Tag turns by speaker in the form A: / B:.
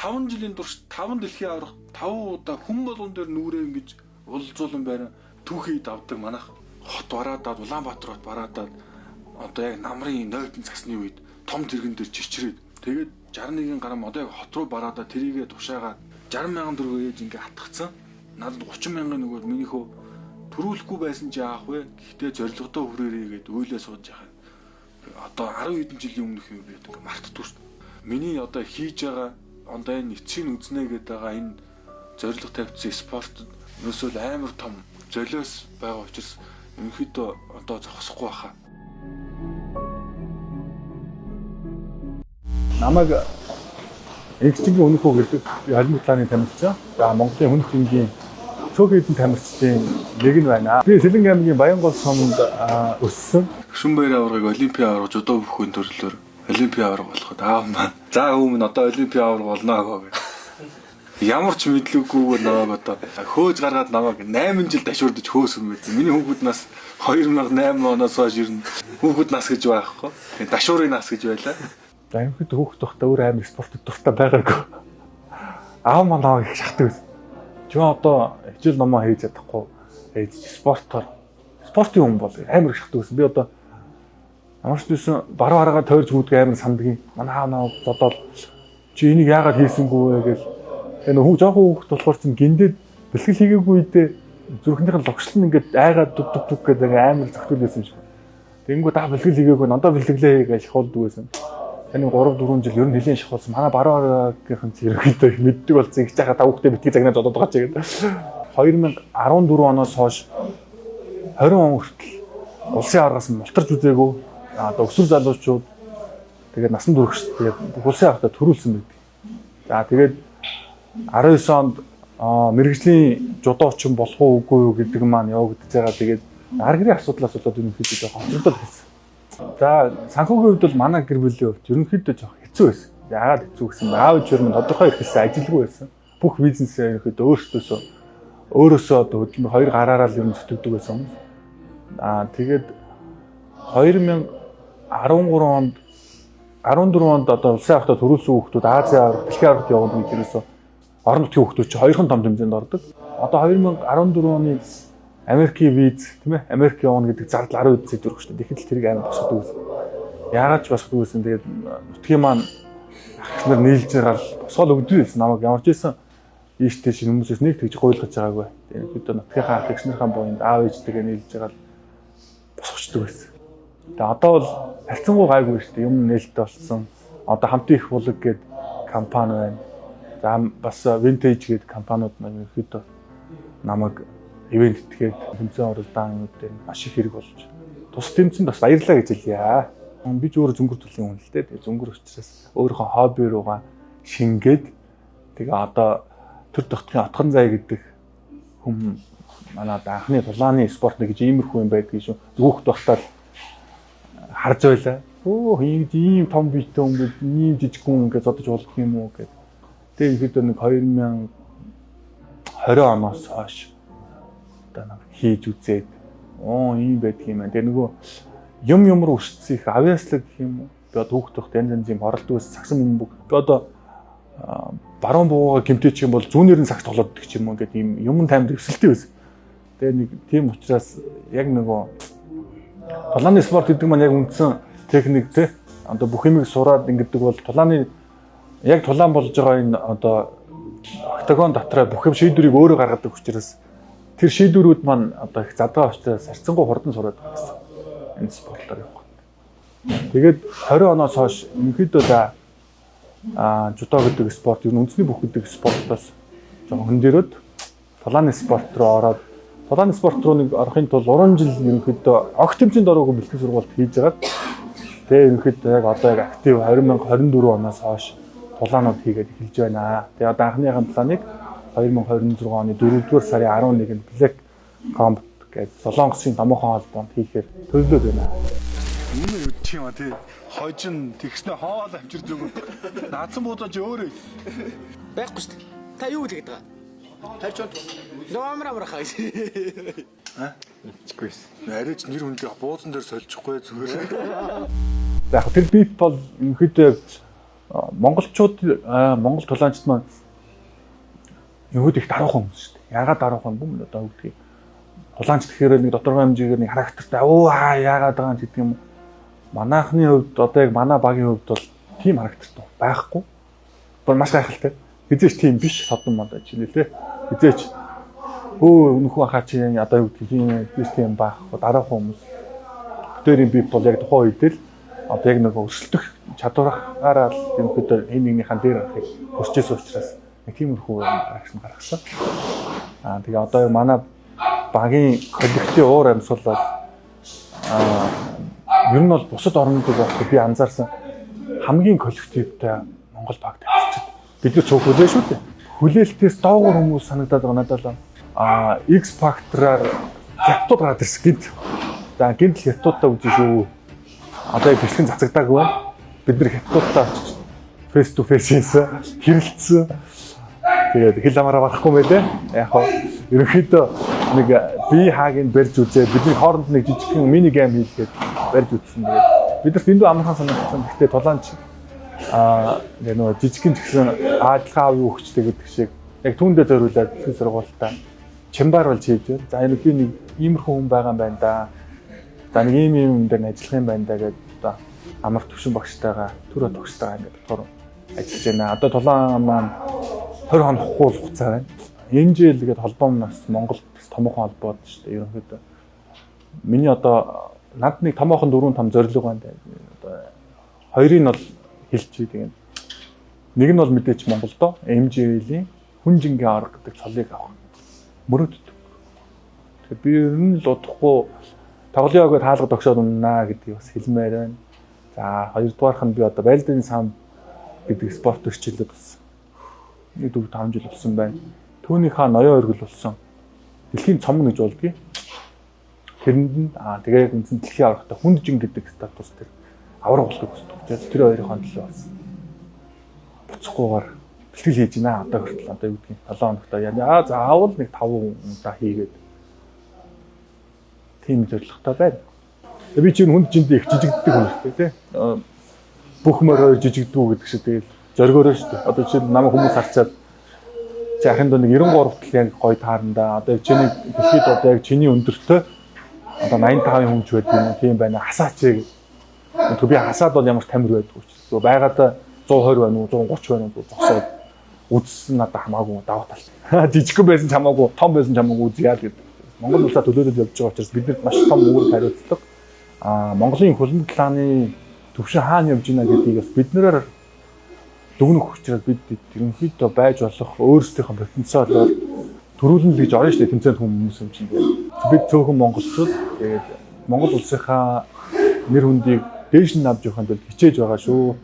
A: 5 жилийн турш 5 дэлхийн аварга 5 удаа хүн болгон дээр нүрээ ингэж уулзуулан байран түүхий давдаг манайх хот бараадаад, Улаанбаатар хот бараадаад, одоо яг намрын нойтон цасны үед том тэрэгэн дээр чичрээд, тэгээд 61 гарам одоо яг хот руу бараадаад, тэрийгэ тушаагаад 60 мянган төгрөгөө ээж ингээ хатгцсан. Надад 30 мянган нөгөө минийхөө төрүүлэхгүй байсан чи яах вэ? Гэхдээ зорилгодоо хүрээрэй гэд уйлаа сууж яхаа. Одоо 10 хэдэн жилийн өмнөх юм би ингээ мартдаггүй шүү дээ. Миний одоо хийж байгаа, одоо энэ эцсийн үзнэ гэдэг байгаа энэ зорилго тавьчихсан спортод ерөөсөө л амар том золиос байгаа учраас ерөнхийдөө одоо зогсохгүй байхаа.
B: Намайг Эгчингийн Үнэхүү гэдэг, би холимог талааны тамирчин. За, Монголын хүнд жингийн цөөхөн хэдэн тамирчдын нэг нь байна. Би Сэлэнг аймгийн Баянгол сумд өссөн.
A: Шүмбэр аваргыг Олимпийн аварга, жудоо бүхэн төрлөөр Олимпийн аварга болоход аав маань за өмнө одоо Олимпийн аварга болно гэх. Ямар ч мэдлэггүйгээр намайг одоо хөөж гаргаад намайг 8 жил дашуурдаж хөөсөн байт. Миний хүүхэд нас 2008 оноос хойш ер нь хүүхэд нас гэж байхгүй. Тэгээ дашуурын нас гэж байлаа.
B: За, ерөнхийдөө хүүхэд байхдаа өөр амар спортод дуртай байгаагүй. Аав маань намайг их шахдаг байсан. Чи одоо хичээл номоо хийж чадахгүй ээж спортоор спортын хүн бол амар их шахдаг байсан. Би одоо ямар ч байсан баруун хараагаа тойрж гүдэг амар сандгийн. Манай аав намайг бодоол чи энийг яагаад хийсэнгүй вэ гэл. Тэгээ нөх жоохон хүүхэд болохоор чинь гиндээд бэлтгэл хийгээгүй үедээ зүрхнийх нь логшил нь ингээд айгаад дүг дүг дүг гэдэг амар зөгтөл байсан юм шиг. Тэнгүү та бэлтгэл хийгээгүй, надаа бэлтгэлээ хий гэж шахуулдаг байсан. Таны 3 4 жил ер нь нэлийн шахуулсан. Манай баруун хараагийнхан ерөнхийдөө их мэддэг болсон. Их жаха та хүүхдээ битгий загнаад зодод байгаа ч гэдэг. 2014 оноос хойш 20 он хүртэл улсын аваргаас мултарч үзээгүй. Одоо өсвөр залуучууд, тэгээд насан турш, тэгээд бүх улсын аваргад төрүүлсэн байдаг. За, тэгээд 19 онд мэргэжлийн жудоочин болох уу, үгүй юу гэдэг маань явагдаж байгаа. Тэгээд ар гэрийн асуудлаас болоод ерөнхийдөө жоохон хоцрогдол хийсэн. За, санхүүгийн хувьд бол манай гэр бүлийн хувьд ерөнхийдөө жоохон хэцүү байсан. Яагаад хэцүү гэсэн бэ? Аав ээж нь тодорхой эрхэлсэн ажилгүй байсан. Бүх бизнесээ ерөнхийдөө өөрөөсөө одоо хөдөлмөр хоёр гараараа л ер нь зүтгэдэг байсан хүмүүс. Тэгээд 2013 онд, 14 онд одоо улсын аваргад төрүүлсэн хүүхдүүд Азийн аварга, дэлхийн аваргад явна гэж ерөөсөө орон нутгийн хүүхдүүд чи хоёрхан том тэмцээнд ордог. Одоо 2014 оны Америкийн виз, тийм ээ, Америк явна гэдэг зардал 10 сая төгрөг шүү дээ. Тэгэхэд л тэрийг амар босгодог байсан. Яагаад ч босгодог байсан. Тэгээд нутгийн маань ах нар нийлж байгаа л босгоол өгдөг байсан. Намайг ямар ч байсан ийш тийш хүмүүсээс нэг тэгж гуйлгаж байгаагүй. Тэгээд нутгийнхаа ах эгчнэрийн буйнд аав ээжтэйгээ нийлж байгаа л босгочдөг байсан. Тэгээд одоо бол харьцангуй гайгүй шүү дээ. Юм нээлттэй болсон. Одоо хамтын их булаг гээд компани байна. За, бас Vintage гээд компаниуд маань ерөнхийдөө намайг ивент этгээд тэмцээн уралдаан юмуд дээр маш их хэрэг болж тус тэмцээнд бас баярлалаа гэж хэлье. Би ч өөрөө зөнгөр төрлийн хүн л дээ. Тэгээ зөнгөр учраас өөрийнхөө хобби руугаа шингээд, тэгээ одоо төр тогтхын Отхон зай гэдэг хүн манай одоо анхны тулааны спорт гэж иймэрхүү юм байдгийг шүү. Хүүхд багтаа л харж байлаа. Өө, ингэж ийм том биетэй хүн бид ийм жижиг хүн ингэж зодож болох юм уу гэд. Тэгээ ихэд нэг 2020 оноос хойш одоо нэг хийж үзээд оо ийм байдаг юм байна. Тэгээ нөгөө юм юм руу өшсөн их авьяаслаг гэх юм уу? Би одоо хүүхд байхдаа янз янзын оролддог байсан, сагсан бөмбөг. Би одоо баруун буугаа гэмтээчих юм бол зүүнээр нь сагс тоглоод идэх ч юм уу гэдэг ийм юм таймд өсөлттэй байсан. Тэгээ нэг тийм учраас яг нөгөө тулааны спорт гэдэг маань яг үндсэн техник те одоо бүх юмыг сураад ингэдэг бол тулааны яг тулаан болж байгаа энэ одоо октагон дотроо бүх юм шийдвэрийг өөрөө гаргадаг учраас тэр шийдвэрүүд маань одоо их задгаа учраас харьцангуй хурдан сураад байгаа гэсэн энэ спортоор явах. Тэгээд 20 оноос хойш ерөнхийдөө за жудо гэдэг спорт, ер нь үндэсний бүх гэдэг спортоос жоохон хөндөрөөд тулааны спорт руу ороод, тулааны спорт руу нэг орохын тулд 3 жил ерөнхийдөө огт тэмцээнд ороогүй бэлтгэл сургалт хийж хагаад, тэгээ ерөнхийдөө яг одоо яг актив 2024 оноос хойш тулаанууд хийгээд эхэлж байна. Тэгээ одоо анхныхаа тулааныг 2026 оны 4-р сарын 11-нд Black Combat гэдэг Солонгосын томоохон холбоонд хийхээр төлөвлөд байна.
A: Үнэ юу чи юм а тий. Хожин тэгснэ хоол авчирч өгөө. Наадсан буудаж өөрөө.
C: Байхгүй шүү дээ. Та юу хэлээд байгаа? Хайр чонт. Нөө амар хаа.
A: Арайч нэр хүндээ буудан дээр сольчихгүй зүгээр.
B: За, яг тэр beef бол ерөнхийдөө Монголчууд, Монгол тулаанчид маань ерөөд их даруухан хүмүүс шүү дээ. Яагаад даруухан юм бэ? Одоо юу гэдгийг тулаанч гэхээр нэг тодорхой хэмжээгээр нэг характертай өө аа яагаад байгаа юм гэдэг юм. Манайхны хувьд одоо яг манай багийн хувьд бол тийм характертай байхгүй. Бүр маш гайхалтай. Хизээч тийм биш содон модоо чилээ те. Хизээч өө нөхөө хаа чи одоо юу гэдгийг тийм биш тийм байхгүй даруухан хүмүүс. Бүтээрийн бие бол яг тухайн үед л одоо яг нэг өрсөлдөх чадвараараа л ерөнхийдөө энэ нэгнийхээ дээр гарахыг хүсэжсэн учраас нэг тиймэрхүү акшн гаргасан. Аа тэгээ одоо манай багийн коллектив уур амьсгал бол ер нь бол бусад орнуудад болоход би анзаарсан хамгийн коллективтэй Монгол баг тавьчихад. Бид нар цөөх хүлээ шүү дээ. Хүлээлтээс доогуур хүмүүс санагдаад байгаа надад л X Factor-аар хятад гараад ирсэн гинт. За гинт л хятадтай үзэн шүү. Одоо яг бичлэг цацагдаагүй байна. Бид нар хятадтай очиж face to face хийсэн, хэрэлцсэн. Тэгээд хэл амаараа барахгүй мэлээ. Яг хоо ерөнхийдөө нэг бие хаагийг барьж үзээ. Бидний хооронд нэг жижигхэн mini game хийлгээд барьж үзсэн. Тэгээд бид нарт дэндүү амархан санагдсан. Гэхдээ тулаанч яг нөгөө жижигхэн ч гэсэн адилхан аав юу өгчтэй гэдэг шиг яг түүндээ зориулаад дэлхийн сургуультаа чимбар болж хийж байна. За энэ би нэг иймэрхүү хүн байгаа юм байна да. За нэг ийм ийм юм дээр нь ажиллах юм байна да гэдэг одоо амар төвшин багштайгаа түр багштайгаа ингээд болохоор ажиллаж байна. Одоо тулаан маань 20 хонохгүй л хугацаа байна. Энэ жил гээд холбоо нас Монголд томоохон холбоод шүү дээ. Ерөнхийдөө миний одоо над нэг томоохон дөрвөн том зорилго байна. Одоо хоёрыг нь бол хэлчихье тэгээд нэг нь бол мэдээч Монголдо MJL-ийн хүн жингийн арга гэдэг цолыг авах мөрөөддөг. Тэгэхээр би ер нь л удахгүй тоглоё гэдээ хаалга тогшоод уннаа гэдгийг бас хэлмээр байна. За хоёрдугаарх нь би одоо байлдааны сан гэдэг спорт өрчлөлөд бас 1 4 5 жил болсон байна. Түүнийхээ ноён оргил болсон. Дэлхийн цом гэж болдгийг. Тэрэнд нь тэгээ яг үндсэн дэлхийн аврагтай хүнд жин гэдэг статус тэр авраг болохыг хүсдэг. Учраас тэр хоёрын төлөө бас буцахгүйгээр бэлтгэл хийж байна. Одоо хүртэл одоо юу гэдгийг 7 хоногт яа заавал нэг 5 удаа хийгээд тийм зорилготой байна. Би чинь хүнд жинд их жижигддэг хүн шүү дээ, тий. Бүх морь хоёр жижигддэг үү гэдэг шиг тэгэл зоригоороо шүү дээ. Одоо жишээ нь намайг хүмүүс харчаад чи ахын доо нэг 93 тал яг гоё таарна да. Одоо яг чиний дэлхийд одоо яг чиний өндөртөө одоо 85-ын хүмч байдаг юм тийм байна. Хасаач ээ. Тэгвэл би хасаад бол ямар ч тамир байдгүй ч. Зүгээр байгаадаа 120 байна уу 130 байна уу зогсоод үзсэн надад хамаагүй даваа тал. Жижигхэн байсан ч хамаагүй, том байсан ч хамаагүй үзье л гэдэг. Монгол улсаа төлөөлөд явж байгаа учраас бид нарт маш том үүрэг хариуцлага. Монголын хөлбөмбөг талааны төвшин хаана явж байна гэдгийг бас биднээр дүгнэх учраас бид ерөнхийдөө байж болох өөрсдийнхөө потенциалоор төрүүлнэ л гэж орно шүү дээ тэмцээнд хүмүүс юм чинь. Бид цөөхөн монголчууд тэгээд Монгол улсынхаа нэр хүндийг дээш нь авч явахын тулд хичээж байгаа шүү.